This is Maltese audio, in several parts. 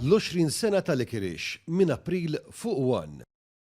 L-20 sena ta' Licorice minn April fuq One.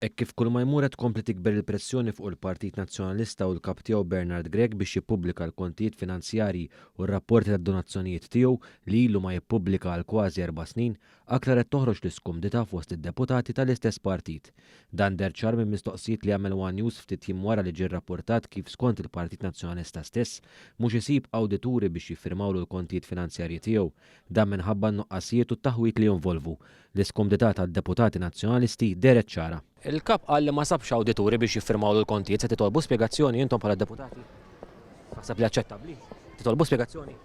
Hekk kif kull ma jmur qed tkompli tikber il-pressjoni fuq il-Partit Nazzjonalista u l-Kap tiegħu Bernard Grech biex jippubblika l-kontijiet finanzjarji u r-rapporti tad-donazzjonijiet tiegħu li ilu ma jippubblika għal kważi erba' snin, aktar qed toħroġ l-iskumdità fost id-deputati tal-istess partit. Dan deher ċar minn mistoqsijiet li għamel one News ftit jiem wara li ġie rrappurtat kif skont il-Partit Nazzjonalista stess mhux isib awdituri biex jiffirmawlu l-kontijiet finanzjarji tiegħu. Dan minħabba n-nuqqasijiet u t-taħwid li jinvolvu. L-iskumdità tad-deputati Nazzjonalisti dehret ċara. Il-Kap qal li ma sabx awdituri biex jiffirmawlu l-kontijiet. Se titolbu spjegazzjoni intom bħala deputati? Taħseb li aċċettabbli? Titolbu spjegazzjoni?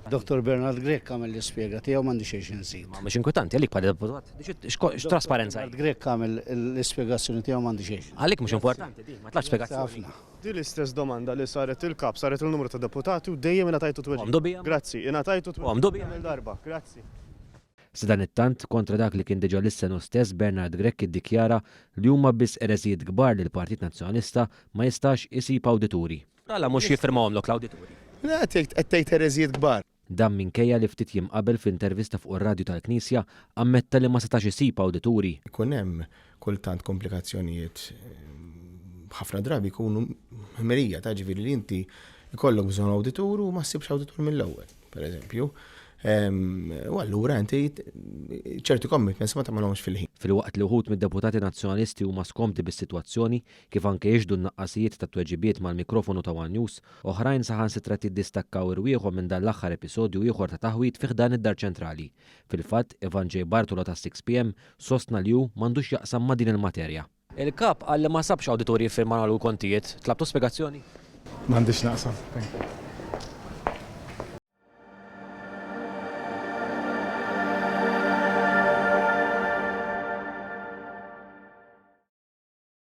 Dottor Bernard Grech għamel l-ispjega tiegħu m'għandi xejn xi nżid. Ma mhux inkwetanti għalik bħala deputat? X'trasparenza hi? Bernard Grech għamel l-ispjegazzjoni tiegħu m'għandi xejn. Għalik mhux importanti din, ma tlabtx spjegazzjoni. Din l-istess domanda li saret lill-Kap saret lil numru ta' deputati u dejjem ingħatajtu tweġiba. Grazzi, ingħatajtu tweġiba kemm-il darba. Grazzi. Sadanittant, kontra dak li kien diġà lissen hu stess, Bernard Grech iddikjara li huma biss ereżijiet kbar li l-Partit Nazzjonalista ma jistax isib awdituri. Għala mhux jiffirmahomlok l-awdituri? Le, qed tgħid ereżijiet kbar. Dan minkejja li ftit jiem qabel f'intervista fuq ir-radju tal-Knisja ammetta li ma setax isib awdituri. Ikun hemm kultant komplikazzjonijiet ħafna drabi jkunu ħmerija ta' ġifieri li inti jkollok bżonn awditur u ma ssibx awditur mill-ewwel, pereżempju. U allura inti ċerti commitments ma tagħmilhomx fil-ħin. Filwaqt li wħud mid-deputati Nazzjonalisti huma skomdi bis-sitwazzjoni, kif anke jixhdu n-naqqasijiet tat-tweġibiet mal-mikrofonu ta' one News, oħrajn saħansitra qed jiddistakkaw irwieħhom minn dan l-aħħar episodju ieħor ta' taħwid fi ħdan id-Dar Ċentrali. Fil-fatt, Ivan J. Bartolo tas-6PM sostna li hu m'għandux x'jaqsam ma' din il-materja. Il-Kap qal li ma sabx awdituri jiffirmawlu l-kontijiet. Tlabtu spjegazzjoni? M'għandi x'naqsam. Thank you.